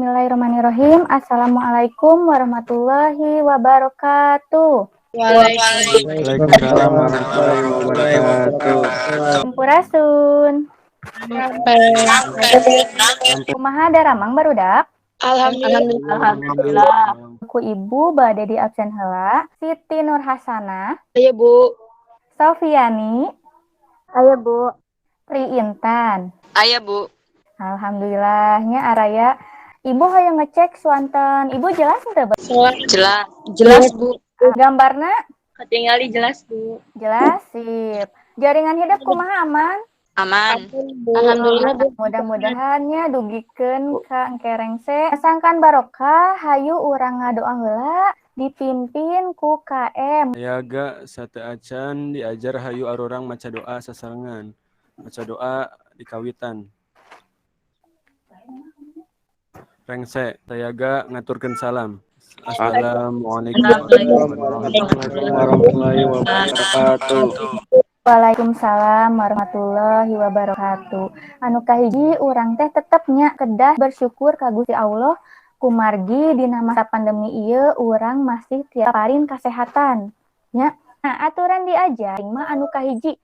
Bismillahirrahmanirrahim. Assalamualaikum warahmatullahi wabarakatuh. Waalaikumsalam warahmatullahi wabarakatuh. Sampurasun. Kumaha daramang, barudak? Alhamdulillah. Alhamdulillah. Ku ibu bade di absen heula. Siti Nur Hasanah. Aya, Bu. Sofiani. Aya, Bu. Tri Intan. Aya, Bu. Alhamdulillah nya araya. Ibu hoyong ngecek suanten. Ibu jelas henteu? Jelas. Jelas, Bu. Gambarna? Ketinggali jelas, Bu. Jelas, sip. Jaringan hidep kumaha, aman? Aman. Alhamdulillah, Bu. Mudah-mudahan nya dugikeun ka engke rengse. Sangkan barokah, hayu urang ngadoa heula dipimpin ku KM. Yaga sateuacan diajar, hayu arurang maca doa sasarengan. Maca doa dikawitan. Rengse, sayaga ngaturkeun salam. Assalamualaikum warahmatullahi wabarakatuh. Waalaikumsalam warahmatullahi wabarakatuh. Anu kahiji, urang teh tetepnya kedah bersyukur ka Gusti Allah kumargi dina masa pandemi ieu urang masih tiap parin kasehatan nya. Nah, aturan diajar mah anu kahiji,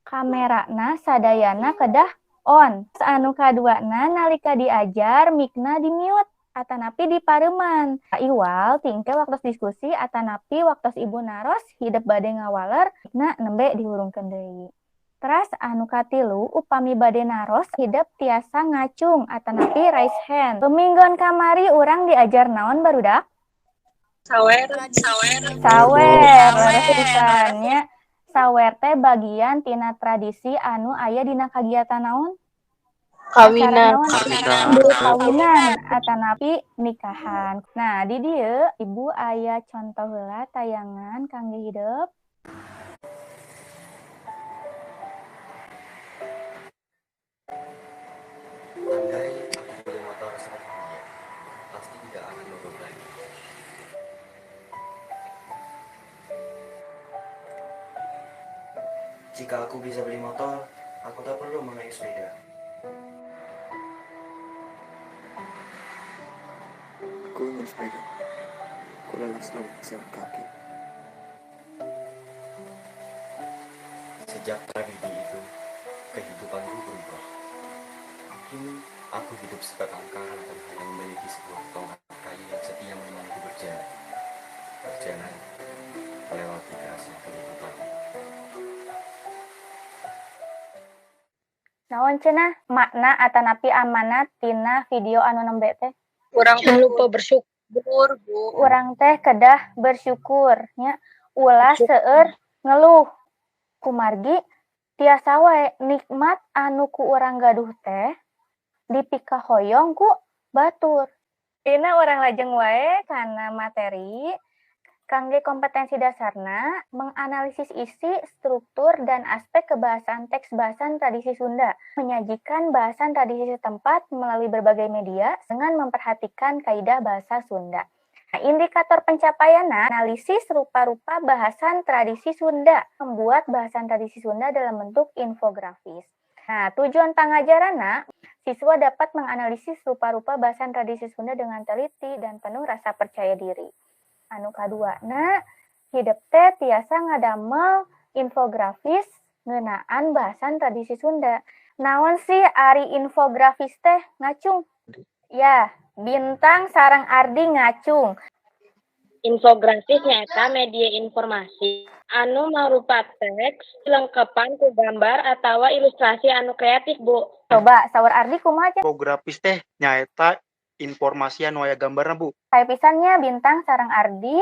kamerana sadayana kedah on. Anu kaduana, nalika diajar mikna di mute atanapi dipareuman. Iwal ti engke waktu diskusi atanapi waktu ibu naros hidep bade ngawaler, mikna nembe dihurungkeun deui. Teras anu katilu, upami bade naros hidep tiasa ngacung atanapi raise hand. Minggon kamari urang diajar naon, barudak? Sawer. Sawer, leres pisan nya. Sawer teh bagian tina tradisi anu aya dina kagiatan naon? Kawinan. Kawinan atanapi nikahan. Nah, di dieu ibu aya contoh heula tayangan kangge hidep. Andai aku punya motor seperti dia, pasti tidak akan mogok lagi. Jika aku bisa beli motor, aku tak perlu mengayuh sepeda. Aku ingin sepeda. Aku lelah selalu berjalan kaki. Sejak tragedi itu, kehidupanku berubah. Kini, aku hidup sebatang kara dan hanya memiliki sebuah tongkat kayu yang setia menemaniku berjalan. Berjalan melewati kerasnya kehidupan. Naon cenah makna atanapi amanat tina video anu nembe teh? Urang Jangan lupa bersyukur, Bu. Urang teh kedah bersyukur nya, ulah seueur ngeluh. Kumargi tiasa wae nikmat anu ku urang gaduh teh dipikahoyong ku batur. Dina urang lajeng wae kana materi. Kangge kompetensi dasarna, menganalisis isi, struktur, dan aspek kebahasaan teks bahasan tradisi Sunda, menyajikan bahasan tradisi setempat melalui berbagai media dengan memperhatikan kaidah bahasa Sunda. Nah, indikator pencapaian, analisis rupa-rupa bahasan tradisi Sunda, membuat bahasan tradisi Sunda dalam bentuk infografis. Nah, tujuan pangajaranna, siswa dapat menganalisis rupa-rupa bahasan tradisi Sunda dengan teliti dan penuh rasa percaya diri. Anu kaduana, hidep teh tiasa ngadamel infografis ngeunaan bahasan tradisi Sunda. Naon sih ari infografis teh, ngacung? Ya, Bintang sareng Ardi ngacung. Infografis nyaeta media informasi anu marupa teks lengkepan ku gambar atawa ilustrasi anu kreatif, Bu. Coba saur Ardi kumaha cenah? Infografis teh nyaeta informasi anu aya gambarna, Bu. Sae pisan nya Bintang sareng Ardi.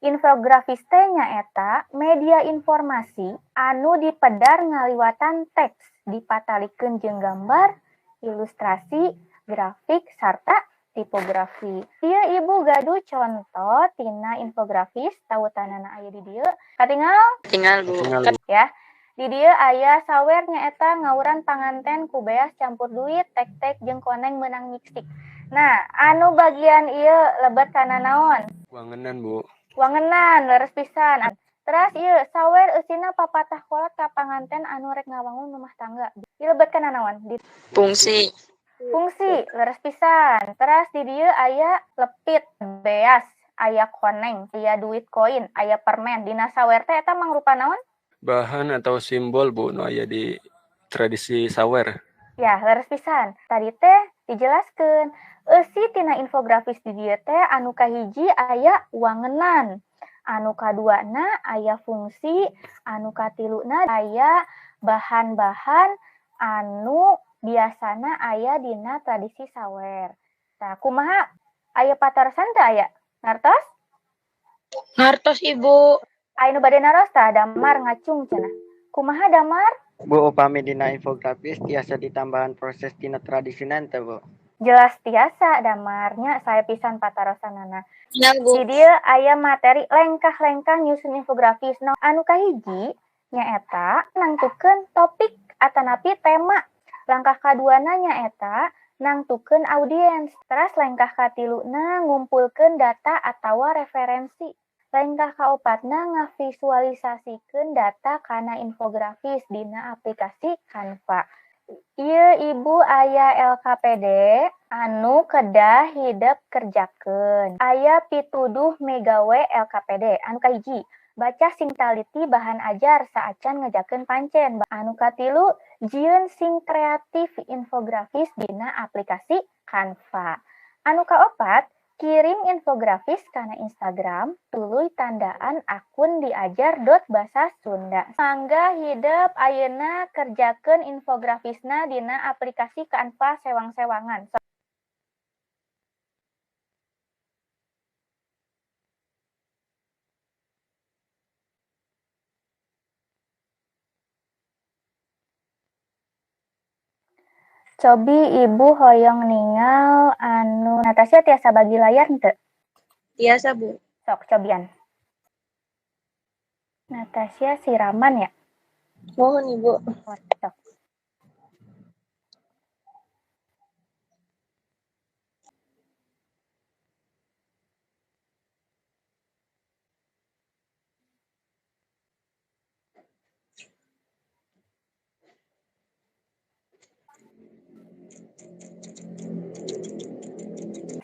Infografis teh nyaeta media informasi anu dipedar ngaliwatan teks dipatalikeun jeung gambar, ilustrasi, grafik, sarta tipografi. Ieu ibu gaduh contoh tina infografis, tautanana aya di dieu. Katingal? Tinggal, Bu. Tinggal, Bu. Ya. Di dieu aya sawer nyaeta ngawuran panganten ku beas campur duit, tek-tek jeung koneng meunang nyiksik. Nah, anu bagian ieu lebet kana naon? Wangenan, Bu. Wangenan, leres pisan. Teras ieu sawer eusina papatah kolot ka panganten anu rek ngawangun rumah tangga. Ieu lebet kana naon? Di Fungsi. Fungsi, leres pisan. Teras di dieu aya lepit, beas, aya koneng, aya duit koin, aya permen. Dina sawer teh eta mangrupa naon? Bahan atau simbol, Bu, nu aya di tradisi sawer. Ya, leres pisan. Tadi teh dijelaskeun eusi tina infografis di dieu teh anu kahiji aya wangenan, anu kaduana aya fungsi, anu katiluna aya bahan-bahan anu biasana aya dina tradisi sawer. Tah, kumaha aya patarosan teu aya? Ngartos? Ngartos, Ibu. Aya nu bade naros tah, Damar ngacung cenah. Kumaha Damar? Bu, upami dina infografis tiasa ditambahan proses tina tradisina teu, Bu? Jelas tiasa Damarnya, sae pisan patarosanana. Ya, Bu. Di dieu aya materi lengkah-lengkah nyusun infografis. Nah, anu kahiji nyaeta nangtukeun topik atanapi tema. Langkah kaduana nyaeta nangtukeun audiens. Teras lengkah katiluna ngumpulkeun data atawa referensi. Lengkah kaopatna ngavisualisasikeun data kana infografis dina aplikasi Canva. Ieu Ibu aya LKPD anu kedah hidep kerjakeun. Aya pituduh megawe LKPD. Anu kahiji, baca sing taliti bahan ajar saacan ngejakeun pancen. Anu katilu, jieun sing kreatif infografis dina aplikasi Canva. Anu kaopat, kirim infografis kana Instagram tuluy tandaan akun diajar.bahasa Sunda. Mangga hidep ayeuna kerjakeun infografisna dina aplikasi Canva sewang-sewangan. Cobi Ibu hoyong ningal anu Natasha tiasa bagi layar henteu? Tiasa, Bu. Sok cobian. Natasha Siraman ya? Mohon, Ibu. Sok.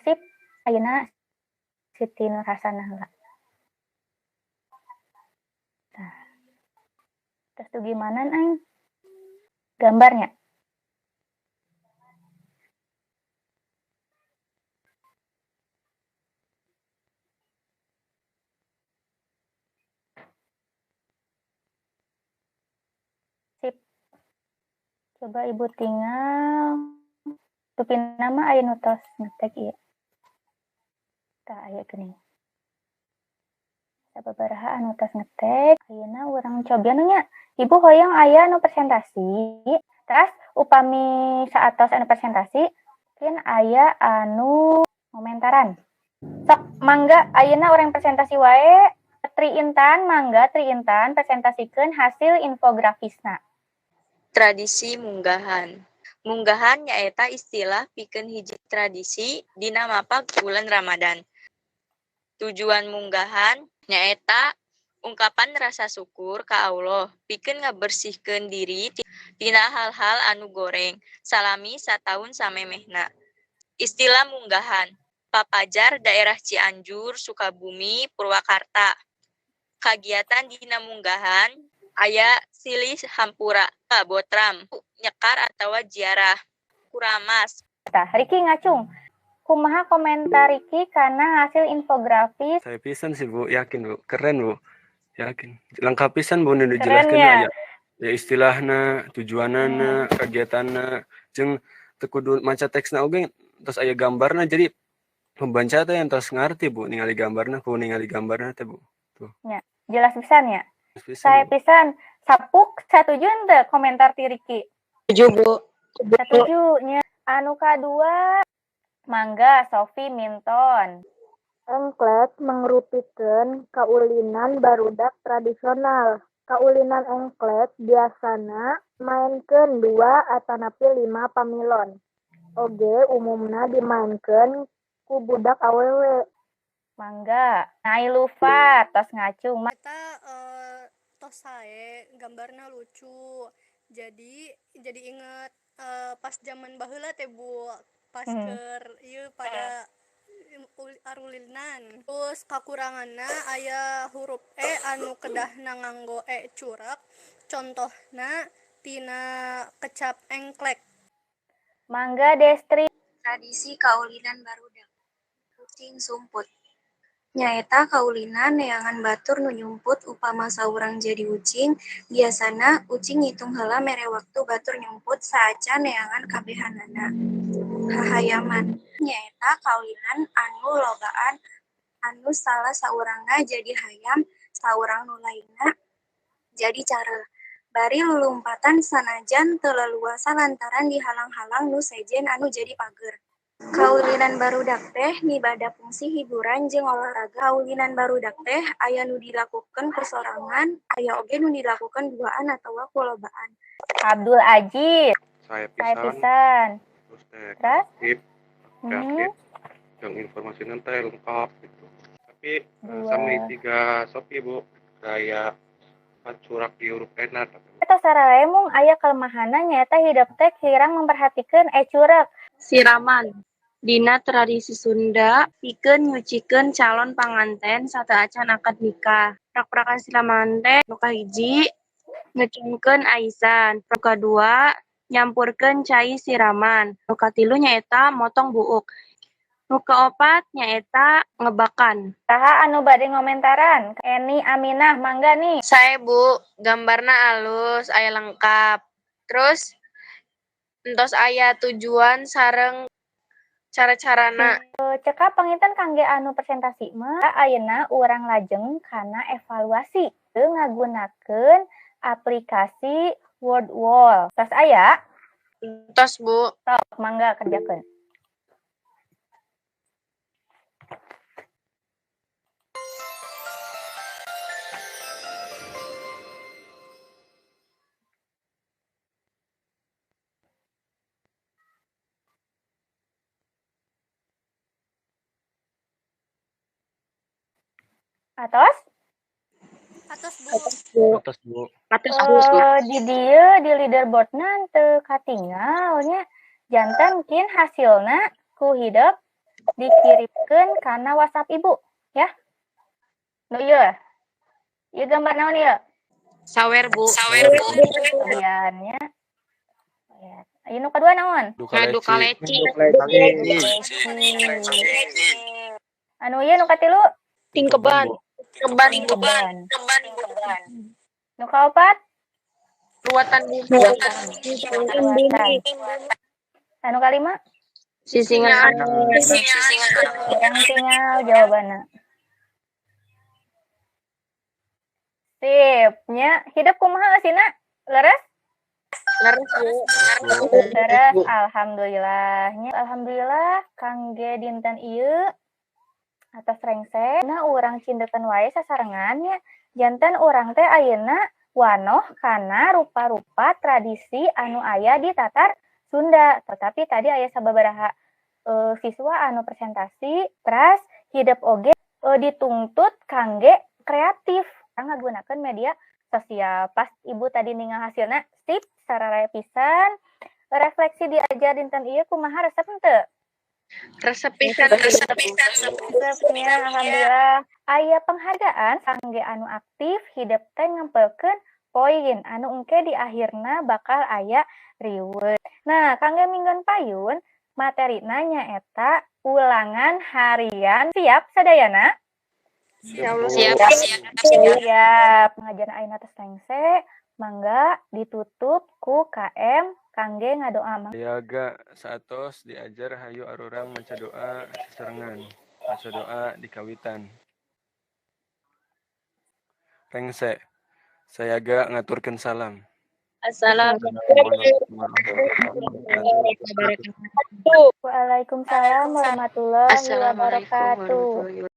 Sip, ayeuna Siti Nur Hasanah heula. Tah. Terus tuh gimana aing? Gambarnya. Sip. Coba Ibu tinggal tupi nama aya nu tos ngetek ieu. Tah aya geuning. Sababaraha anu tos ngetek, ayeuna urang cobian nya. Ibu hoyong aya nu presentasi. Teras upami saatos anu presentasi, mungkin aya anu komentaran. Sok mangga ayeuna urang presentasi wae. Tri Intan, mangga Tri Intan presentasikeun hasil infografisna. Tradisi munggahan. Munggahan nyaeta istilah pikeun hiji tradisi dina mapag bulan Ramadan. Tujuan munggahan nyaeta ungkapan rasa syukur ka Allah pikeun ngabersihkeun diri tina hal-hal anu goreng salami sataun samemehna. Istilah munggahan papajar daerah Cianjur, Sukabumi, Purwakarta. Kagiatan dina munggahan aya silih hampura, botram, nyekar atawa ziarah, kuramas. Tah, Riki ngacung. Kumaha komentar Riki kana hasil infografis? Sae pisan sih, Bu, yakin, Bu. Keren, Bu. Yakin. Lengkap pisan Bu nu Keren dijelaskeun ya? Aya ya istilahna, tujuanana, kegiatanna, jeung teu kudu maca teksna oge tos aya gambarna, jadi pembaca teh tos ngarti, Bu, ningali gambarna, ku ningali gambarna teh, Bu. Tuh. Ya, jelas pisan ya. Jelas pisan, Sae Bu. pisan. Sapuk satuju henteu komentar ti Riki? Setuju, Bu. Satuju nya. Anu kadua mangga Sofi Minton. Engklet mangrupikeun kaulinan barudak tradisional. Kaulinan engklet biasana dimaenkeun 2 atanapi 5 pamilon. Oge umumna dimaenkeun ku budak awewe. Mangga. Nailufa tos ngacung. Eta tos sae gambarna lucu. Jadi inget Pas zaman baheula teh, Bu, pas keur ieu pada arulinan. Terus kakuranganna aya huruf E anu kedahna nganggo E curek, contohna tina kecap engklek. Mangga, Destri. Tradisi kaulinan barudak. Ucing sumput. Nyaeta kaulinan neangan batur nu nyumput upama saurang jadi ucing, biasana ucing ngitung heula mere waktu batur nyumput saacan neangan kabehanana. Hahayaman. Nyaeta kaulinan anu lobaan anu salah saurangna jadi hayam, saurang nu lainna jadi careuh. Bari lulumpatan sanajan teu leluasa lantaran dihalang-halang nu sejen anu jadi pager. Kaulinan barudak teh mibanda pungsi hiburan jeung olahraga. Kaulinan barudak teh aya nu dilakukeun ku sorangan, aya oge nu dilakukeun duaan atawa ku lobaan. Abdul Aziz. Saya Saya pisan. Pisan. Terus teh Terus? kreatif, kreatif, yang informasinya teh lengkap gitu. Tapi sami Dua. tiga Sopi, Bu, kayak curak di huruf N tapi Eta sararea mung aya kelemahanna nyaeta hidep teh kirang memperhatikeun e curek. Siraman. Dina tradisi Sunda pikeun nyucikeun calon panganten sateuacan akad nikah. Prak-prakan siraman teh nu kahiji ngecungkeun aisan, nu kadua nyampurkeun cai siraman, nu katilu nyaeta motong buuk, nu kaopat nyaeta ngebakan. Saha anu bade ngomentaran? Eni Aminah, mangga nih. Saya, Bu, gambarna alus, aya lengkap. Terus entos aya tujuan sareng cara-carana. Cekap panginten kangge anu presentasi mah. Ayeuna urang lajeng kana evaluasi ngagunakeun aplikasi WordWall. Tos aya? Tos, Bu. Sok, mangga kerjakeun. Atos? Atos, Bu. Atos, Bu. Atos, Bu. Di dieu di leaderboardna teu katingal nya. Janten kin hasilna ku hidep dikirimkeun kana WhatsApp Ibu ya. Nu ieu. Ieu gambar naon ieu? Sawer, Bu. Sawer, Bu. Kemudian nya. Ya. Ieu nu kadua naon? Duka Ngadu leci. kaleci. Anu ieu nu katilu? Tingkeban. Bu. Keban, Bu. Tingkeban. Nu kaopat? Ruatan bumi. Ruatan. Anu kalima? Sisingan. Yang tinggal jawabanna. Sip, nya hidep kumaha eusina? Leres? Leres, Bu. Leres, alhamdulillah. Nya alhamdulillah kangge dinten ieu atas rengse na urang cindekeun wae sasarengan nya. Janten urang teh ayeuna wanoh kana rupa-rupa tradisi anu aya di Tatar Sunda. Tetapi tadi aya sababaraha siswa anu presentasi teras hidep oge dituntut kangge kreatif ngagunakeun media sosial. Pas ibu tadi ningal hasilna sip sararea pisan. Refleksi diajar dinten ieu kumaha, resep henteu? Resep pisan, resep pisan. Resepnya alhamdulillah. Aya penghargaan kangge anu aktif hidep teh ngempelkeun poin anu engke di akhirna bakal aya reward. Nah, kangge minggon payun materina nyaeta ulangan harian. Siap sadayana? Siap, Bu. Siap. Siap. Pengajaran ayeuna tos rengse, mangga ditutup ku KM kangge ngadoa. Diaga saatos diajar hayu arurang maca doa sasarengan. Maca doa di kawitan. Rengse. Sayaga ngaturkeun salam. Assalamualaikum warahmatullahi wabarakatuh. Waalaikumsalam warahmatullahi Assalamualaikum wabarakatuh. warahmatullahi.